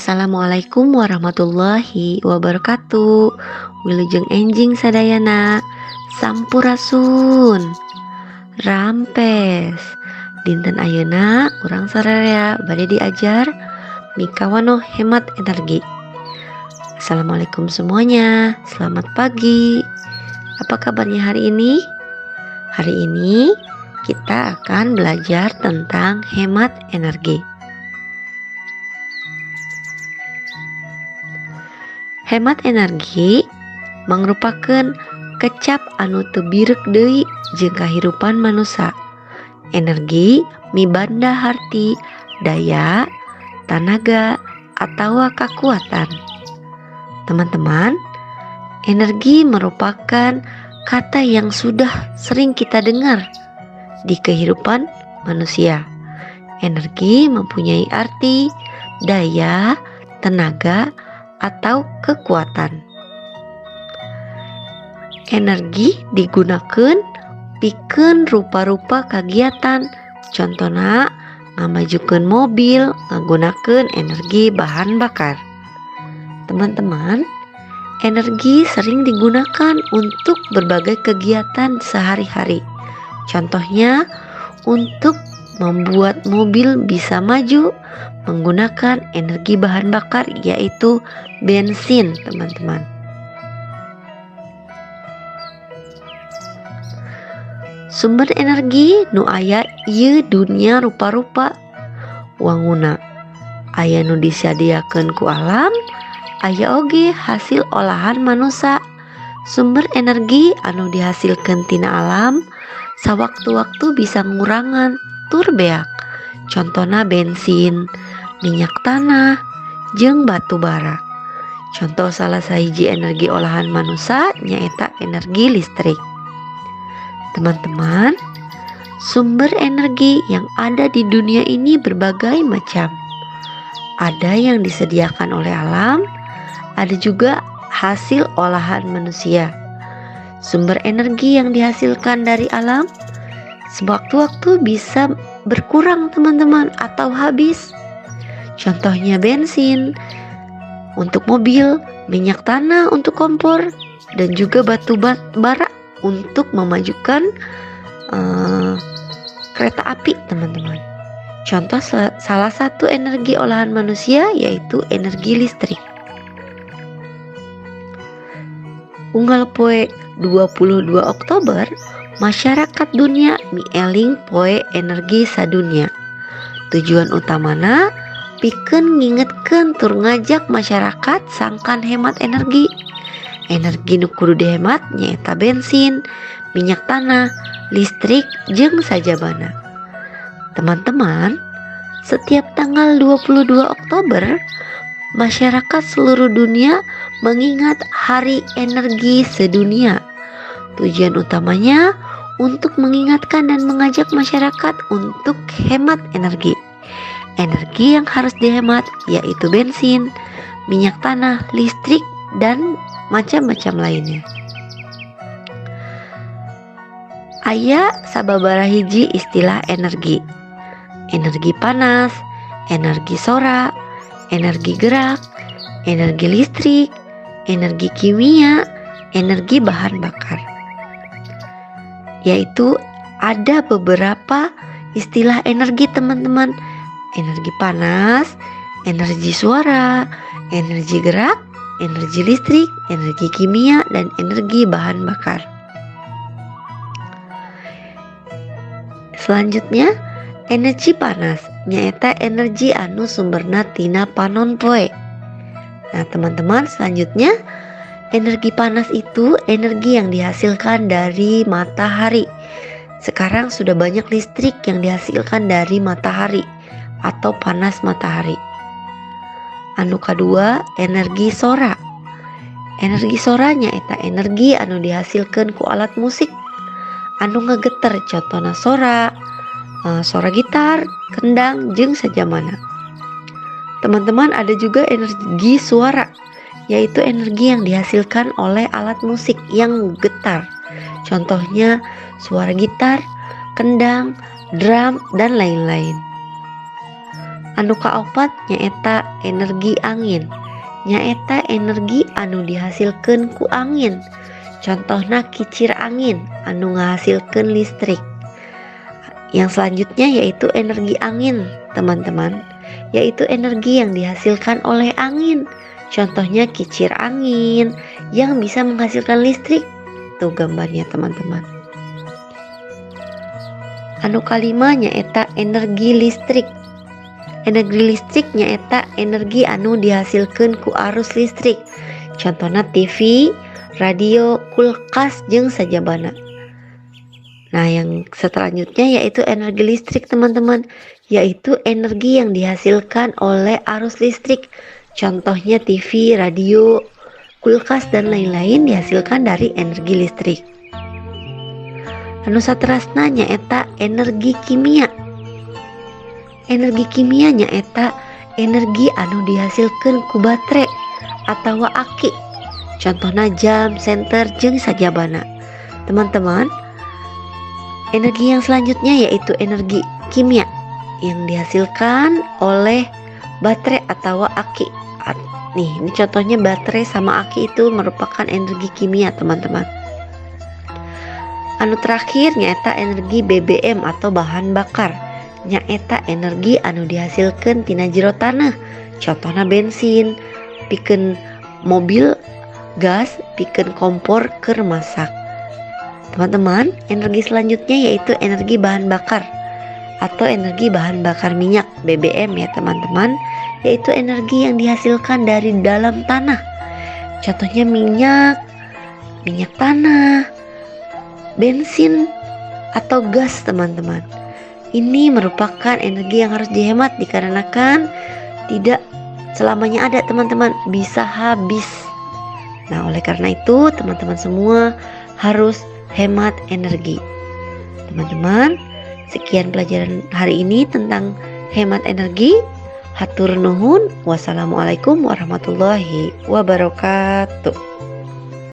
Assalamualaikum warahmatullahi wabarakatuh. Wilujeng enjing sadayana. Sampurasun. Rampes. Dinten ayeuna urang sararea bade diajar mikawanoh hemat energi. Assalamualaikum semuanya. Selamat pagi. Apa kabarnya hari ini? Hari ini kita akan belajar tentang hemat energi. Hemat energi mangrupakeun kecap anu teu birek deui jeung kahirupan manusa. Energi mibanda harti daya, tanaga, atawa kakuatan. Teman-teman, energi merupakan kata yang sudah sering kita dengar di kehidupan manusia. Energi mempunyai arti daya, tenaga, atau kekuatan. Energi digunakan pikeun rupa-rupa kagiatan, contona ngamajukeun mobil ngagunakeun energi bahan bakar. Teman-teman, energi sering digunakan untuk berbagai kegiatan sehari-hari. Contohnya, untuk membuat mobil bisa maju menggunakan energi bahan bakar, yaitu bensin, teman-teman. Sumber energi nu aya ieu dunia rupa-rupa wanguna. Aya nu disadiakeun ku alam, aya oge hasil olahan manusa. Sumber energi anu dihasilkeun tina alam sawaktu-waktu bisa ngurangan tur beak. Contona bensin, minyak tanah, jeung batu bara. Contoh salah sahiji energi olahan manusa nyaeta energi listrik. Teman-teman, sumber energi yang ada di dunia ini berbagai macam. Ada yang disediakan oleh alam, ada juga hasil olahan manusia. Sumber energi yang dihasilkan dari alam sewaktu-waktu bisa berkurang, teman-teman, atau habis. Contohnya bensin untuk mobil, minyak tanah untuk kompor, dan juga batu bara untuk memajukan kereta api, teman-teman. Contoh salah satu energi olahan manusia yaitu energi listrik. Unggal poe 22 Oktober, masyarakat dunia mieling poe energi sadunia. Tujuan utamana pikeun ngingetkeun tur ngajak masyarakat sangkan hemat energi. Energi nu kudu dihemat nyaeta bensin, minyak tanah, listrik, jeung sajabana. Teman-teman, setiap tanggal 22 Oktober, masyarakat seluruh dunia mengingat Hari Energi Sedunia. Tujuan utamanya untuk mengingatkan dan mengajak masyarakat untuk hemat energi. Energi yang harus dihemat yaitu bensin, minyak tanah, listrik, dan macam-macam lainnya. Aya sababaraha hiji istilah energi. Energi panas, energi sora, energi gerak, energi listrik, energi kimia, energi bahan bakar. Yaitu ada beberapa istilah energi, teman-teman. Energi panas, energi suara, energi gerak, energi listrik, energi kimia, dan energi bahan bakar. Selanjutnya, energi panas nyaeta energi anu sumberna tina panon poe. Nah, teman-teman, selanjutnya energi panas itu energi yang dihasilkan dari matahari. Sekarang sudah banyak listrik yang dihasilkan dari matahari atau panas matahari. Anu kadua, energi sora. Energi sora nyaeta energi anu dihasilkan ku alat musik anu ngegeter, contohna sora gitar, kendang, jeung sajamana. Teman-teman, ada juga energi suara, yaitu energi yang dihasilkan oleh alat musik yang getar. Contohnya suara gitar, kendang, drum, dan lain-lain. Anu kaopat nyaeta energi angin. Nyaeta energi anu dihasilkeun ku angin. Contohna kicir angin anu ngahasilkeun listrik. Yang selanjutnya yaitu energi angin, teman-teman, yaitu energi yang dihasilkan oleh angin. Contohnya kicir angin yang bisa menghasilkan listrik. Tuh gambarnya, teman-teman. Anu kalima nyaeta energi listrik. Energi listrik nyaeta energi anu dihasilkan ku arus listrik. Contohnya TV, radio, kulkas, jeung sajabana. Nah, yang selanjutnya yaitu energi listrik, teman-teman, yaitu energi yang dihasilkan oleh arus listrik. Contohnya TV, radio, kulkas, dan lain-lain dihasilkan dari energi listrik. Anu saterasna nyaeta energi kimia. Energi kimia nyaeta energi anu dihasilkan ku baterai atau aki. Contohnya jam, senter, jeung sajabana. Teman-teman, energi yang selanjutnya yaitu energi kimia yang dihasilkan oleh baterai atau aki. Nih, ini contohnya baterai sama aki itu merupakan energi kimia, teman-teman. Anu terakhir nyaeta energi BBM atau bahan bakar. Nyaeta energi anu dihasilkan tina jero tanah. Contohnya bensin, pikeun mobil, gas, pikeun kompor keur masak. Teman-teman, energi selanjutnya yaitu energi bahan bakar atau energi bahan bakar minyak BBM ya, teman-teman, yaitu energi yang dihasilkan dari dalam tanah. Contohnya minyak, minyak tanah, bensin atau gas, teman-teman. Ini merupakan energi yang harus dihemat dikarenakan tidak selamanya ada, teman-teman, bisa habis. Nah, oleh karena itu teman-teman semua harus hemat energi. Teman-teman, sekian pelajaran hari ini tentang hemat energi. Hatur nuhun. Wassalamualaikum warahmatullahi wabarakatuh.